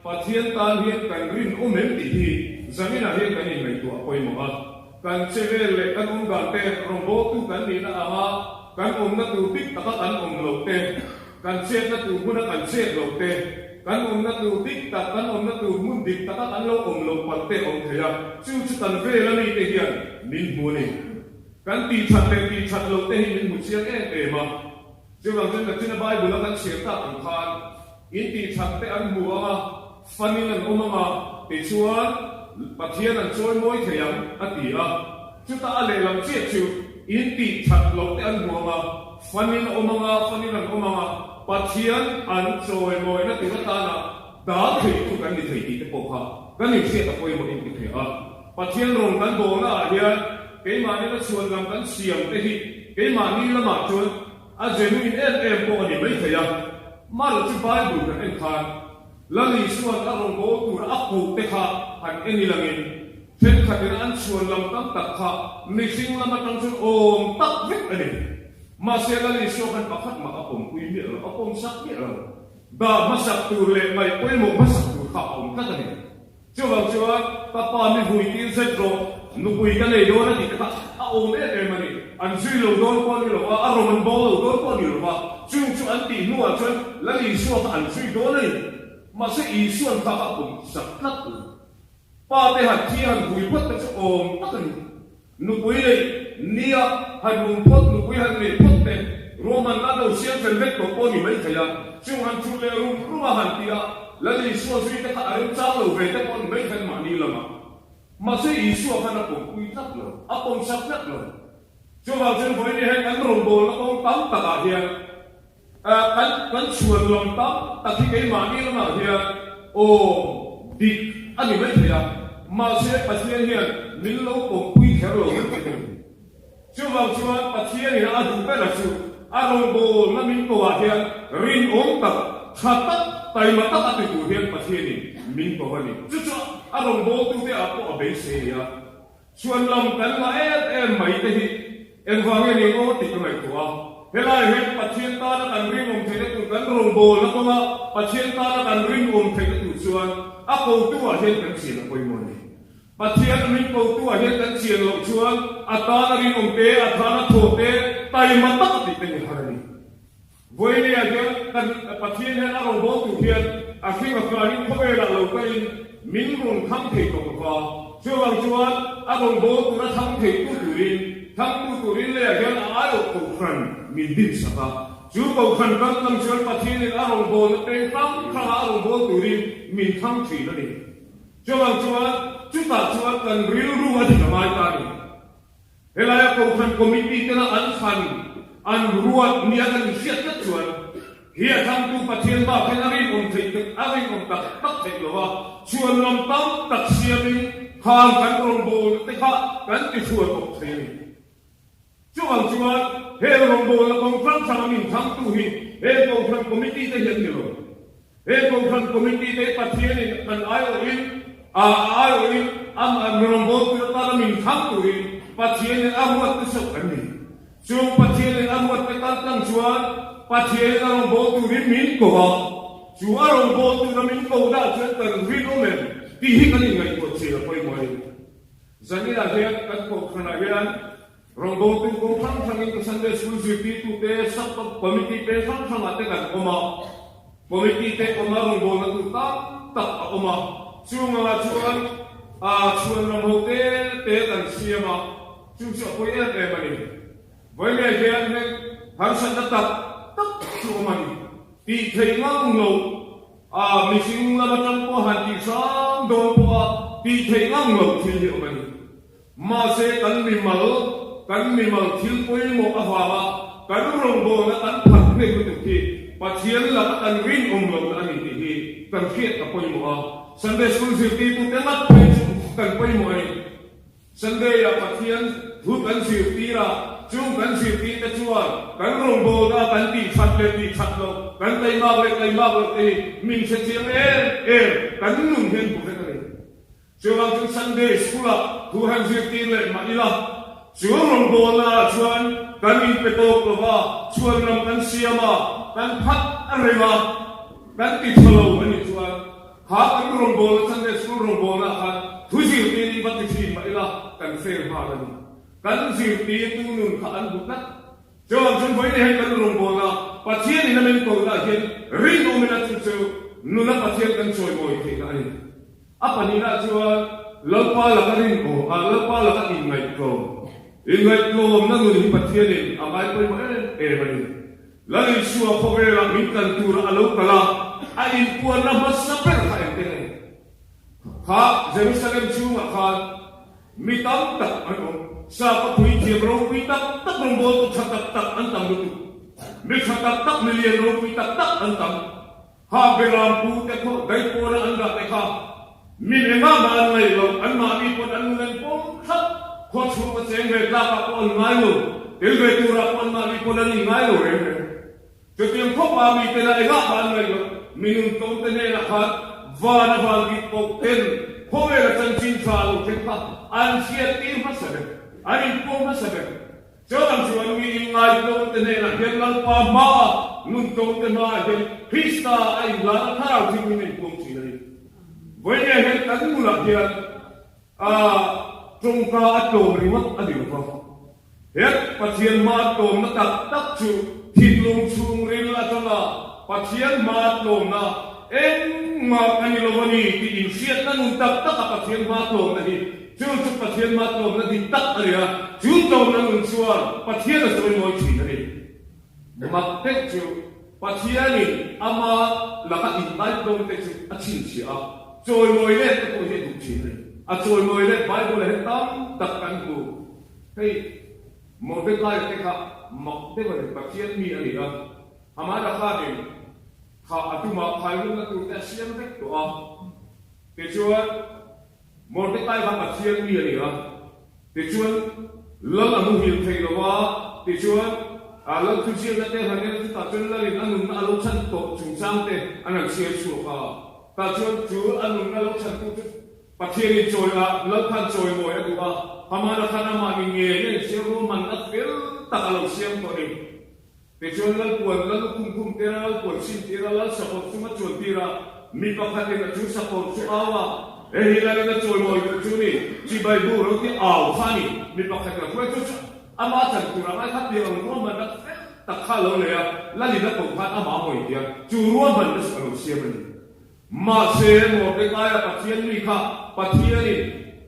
Pathian tan hian kan rinawm em tih hi zaninah hian kan inngaihtuah pawimawh a. Kan che vel leh kan awm dan te rawngbawltu kan nihna anga kan awmna tur dik taka kan awm loh te, kan chetna tur hmuna kan chet loh te, kan awmna tur dik tak, kan awmna tur hmun dik taka kan lo awm loh palh te a awm thei a, chu chu kan vel a mite hian min hmu a ni. Kan tih that leh tih that loh te hi min hmu chiang em em a. Chuvang chuan Latina Bible a kan chhiar tak ang khan in tih that te an hmu ang a, fanin an awm ang a, tichuan Pathian an chawi mawi thei ang a ti a. Chutah a lehlam chiah chu in tih that loh te an hmu ang a, fanin a awm ang a, fanin an awm ang a, Pathian an chawi mawina tur atana dal theitu kan ni thei tih te pawh kha kan inhriat a pawimawh in ti thei a. Pathian rawn kan bawlna ah hian keimahni la chhuan lam kan siam te hi keimahni lamah chuan a genuine em em pawh a ni maithei a. Mara chu Bible kan en khan Lal Isua'n a rawn bawl tur a koh te kha han en ilangin thenkhatin an chhuan lam tam tak kha mihring lam atang chuan awm tak vek a ni. Mahse Lal Isua khan pakhat mah a pawmpui miah lo, a pawm sak miah lo. Dah hmasak tur leh ngaih pawimawh hmasak tur kha a awm tlat a ni. Chuvang chuan ka pa mi vui tir zet rawh, nupui ka nei dawn a tih te kha a awm em em a ni. An zui lo dawn pawh a ni lo va, a rawm an bo lo dawn pawh a ni lo va, chung chu an tih hnuah chuan Lal Isua kha an zui dawn a ni. Mahse Isua'n kha kha a pawm sak tlat lo. Pa te han thi han vui phawt te chu awm tak a ni. Nupui nei nia han um phawt, nupui han nei phawt te, ruahman la lo siam fel vek tawh pawh a ni maithei a, chung han chhun leh rum rum a han ti a, Lal Isua zui te kha a remchang lo ve te pawh a ni maithei mahni lamah. Mahse Isua khan a pawmpui tlat lo, a pawmsak tlat lo. Chuvang chuan vawiin hian kan rawngbawlna kawng tam takah hian kan kan chhuan lam tam tak hi keimahni lamah hian awm dik a ni mai thei a, mahse Pathian hian min lo pawmpui kher lo vek thei a ni. Chuvang chuan Pathianin a duh bera chu a rawngbawlna min ko ah hian rinawm tak, tha tak, taima tak a ti tur hian Pathianin min ko a ni. Chu chu a rawngbawltute ah pawh a beisei a ni a. Chhuan lam kan la em em mai te hi engvang nge ni aw tih ka ngaihtuah a. Helai hian Pathian tana kan rinawm theihna tur kan rawngbawlna kawnga Pathian tana kan rinawm theihna tur chuan a kotu ah hian kan chian a pawimawh a ni. Pathian min kotu ah hian kan chian loh chuan a tana rinawm te, a tana thaw te, taima tak tih te ni har a ni. Vawinia hian kan Pathian hian a rawngbâwl tur hian a hring a tlaiin khawvelah lo kalin min rawn thang thei tawh lo va. Chuvang chuan a rawngbâwl tura thang theitu turin, thangtu turin leiah hian a aiawh kohhran min dinsak a. Chu kohhran kal tlang chuan Pathianin a rawngbâwlna peng hrang hranga a rawngbâwl turin min thang thin a ni. Chuvang chuan chutah chuan kan rilru a dik a ngai ta a ni. Helaia Kohhran Committee tena an thlan, an ruat nia kan inhriat tlat chuan. Hi a thangtu Pathian bak hian a rinawm theih tak a rinawm tak tak theih lo a, chhuan lam tam tak siamin khang kan rawngbawlna te kha kan ti chhuan awk thei a ni. Chuvang chuan heng rawngbawlna kawng hrang hranga min thangtu hi heng Kohhran Committee te hi an ni lo. Heng Kohhran Committee te hi Pathianin kan aiawhin a aiawhin a rawngbawltu atana min thang turin Pathianin a ruat te chauh an ni. Chung Pathianin a ruat te kal tlang chuan Pathianin a rawngbâwl turin min ko a, chu a rawngbâwl tura min ko dah chuan kan rinawm em tih hi kan inngaihtuah chin a pawimawh a ni. Zaninah hian kan kohhranah hian rawngbâwltu kawng hrang hrangin ka Sunday School zirtirtute, Sub Committee peng hrang hrangah te kan awm a, Committee te awm a rawngbâwlna tur tam tak a awm a, chung angah chuan chhuan ram ho te te kan siam a. Chu chu a pawi em em a ni. Vawiin hian heng harsatna tak tak chu awm a ni. Tih theih ngang lo a mihring lam atang pawh han tih hram dawn pawha tih theih ngang lo thil hi awm a ni. Mahse kan mimal kan mimal thil pawimawh avanga kan rawngbawlna kan phat hnek lutuk hi Pathian laka kan rinawm lohna a ni tih hi kan hriat a pawimawh a. Sunday School zirtirtute ngat phei chu kan pawimawh a ni. Sunday-ah Pathian thu kan zirtir a, chung kan zirtirte chuan kan rawngbawlna kan tih that leh tih that loh, kan taimak leh taimak loh te hi min hre chiang em em, kan nun hian hmu vek a ni. Chuvang chu Sunday School-ah thu han zirtir leh mah ila, chu rawngbawlnaah chuan kan inpe tawk lo va, chhuan ram kan siam a, kan phat a reng a, kan ti tha lo a nih chuan, Kha kan rawngbawlna Sunday School rawngbawlnaah khan thu zirtirin va ti thin mah ila kan fail nghal a ni. Kan zirtirtu nun kha an hmu tlat. Chuvang chuan vawiin hian kan rawngbawlna Pathian in a min kohnaah hian rinawmin a chu chu nuna Pathian kan chawimawi theihna a ni. A pahnihnaah chuan Lalpa laka rinawm a, Lalpa laka inngaihtlawm. Inngaihtlawmna nun hi Pathianin a ngai pawimawh em em a ni. Lal Isua khawvelah min tlan tura a lo kal a, a inpuanna hmasa ber kha engte nge? Kha Jerusalem chhungah khan mi tam tak an awm. Sapa puithiam ropui tak tak rawngbawltu tha tak tak an tam lutuk. Mi tha tak tak, mi lian ropui tak tak an tam. Kha Beram pu te khaw daih pawna an dah te kha min engah mah an ngaih lo, anmahni pawn an nun an pawm thlap, khaw chhung a cheng ve tlakah pawh an ngai lo, tel ve turah pawh anmahni pawn an inngai lo reng reng. Chutiang khawpa mi tena engah mah an ngaih lo, mi nun tlawm te hnenah khan van a van bik poh ten khawvela chanchin tha lo thleng kha an hriat tir hmasa ber, an inpuang hmasa ber. Chuan chuan mi inngaihtlawmte hnenah hian Lalpa hmaah, nuntlawmte hmaah hian Krista a inlan a, thlarau thingin a inpuang thin a ni. Vawinia hian kan nunah hian tawngka a tlawm ringawt a ni lo va. He Pathian hmaa tlawmna tak tak chu thinlung chhungril atanga Pathian hmaa tlawmna engmah a ni lo a ni tih inhriatna nun tak taka Pathian hmaa tlawmna hi Chu chu Pathian mah tlawmna dik tak a ni a, chu tlawmna nun chuan Pathian a sawimawi thin a ni. Mak deuh chu Pathianin ama laka inngaitlawm te chu a chhinchhiah a, chawimawi let te pawh hi a duh thin a ni. A chawimawi let Bible-ah hian tam tak kan hmu. Hei Mordecai-a te kha mak deuh a ni, Pathian mi a ni a, Hamana khanin thah a tum a, khailumna tur te a siam vek tawh a, tichuan, Mordekai kha Pathian mi a ni a, tichuan Lal a muhil thei lo a, tichuan Lal thuziakna te han en a, chutah chuan Lalin a nunna a lo chhan tawh chungchang te an han chhiar chhuak a, tah chuan chu a nunna lo chhantu chu Pathianin chawi a, Lal khan chawimawi a duh a, Hamana khan amah ni ngei a inchhiar ruahmanna fel tak a lo siam tawh a ni. Tichuan Lalpuan Lal lukhum khum tir a, Lalpuan sin tir a, Lal sakawr chunga chuan tir a, mi pakhatin a chu sakawr chu au a, Hei hi Lalin a chawimawi duh chu ni, chibai bu ro ti au kha a ni, mi pakhatin a hruai chu chu ama chan tur a ngai kha tih ang ruahmanna fel tak kha a lo nei a, Lalin a koh khan ama hawi tia chu ruahmanna chu a lo siam a ni. Mahse Mordekaia Pathian mi kha Pathianin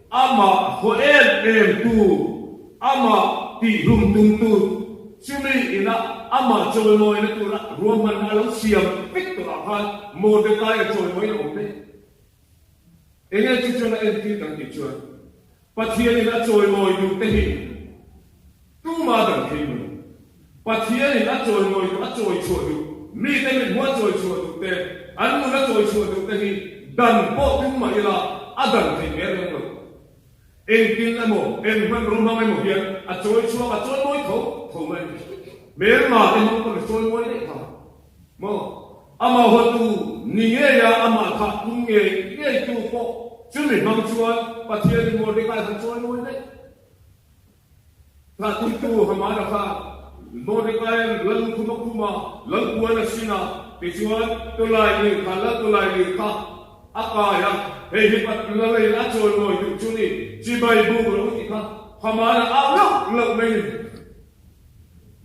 amah haw em em tu, amah tihhlum tum tu, chumi ina amah chawimawina tura ruahmanna a lo siam vek tawhah khan Mordekaia chawimawina awm daih. Enge chu chuan a entir kan tih chuan Pathianin a chawimawi duh te hi tuma dan thei lo. Pathianin a chawimawi duh, a chawi chhuah duh. Mite mit hmuh a chawi chhuah duh te, an nun a chawi chhuah duh te hi dan pawh tum mah ila a dan thei mer reng lo. Engtin emaw, eng hmanraw hmang emaw hian a chawi chhuak, a chawi mawi tho tho mai. Hmelma te hmang pawn a chawi mawi daih kha maw? Amah huatu ni ngei a, amah thah tum ngei ngei tu pawh chumi hmang chuan Pathian in Mordecai kha chawi mawi daih. Thah tumtu Hamana kha Mordecai-a'n lal lukhum a khum a, lal puan a sin a, tichuan tawlai lir kha lal tawlai lir kha a kai a, hei hi lal in a chawimawi duh chu ni, chibai buk lo tih kha Hamana au loh loh mai ni.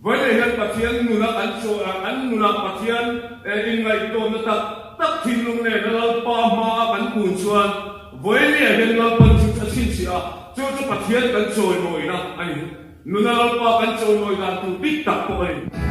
Vawiin hian Pathian nuna kan chawi a, kan nunah Pathian inngaihtawnna tak tak thinlung nen a Lalpa hmaa kan kun chuan vawiin hian Lalpan chu a chhinchhiah a, chu chu Pathian kan chawimawina a ni. Nuna Lalpa kan chawimawi dan tur dik tak pawh a ni.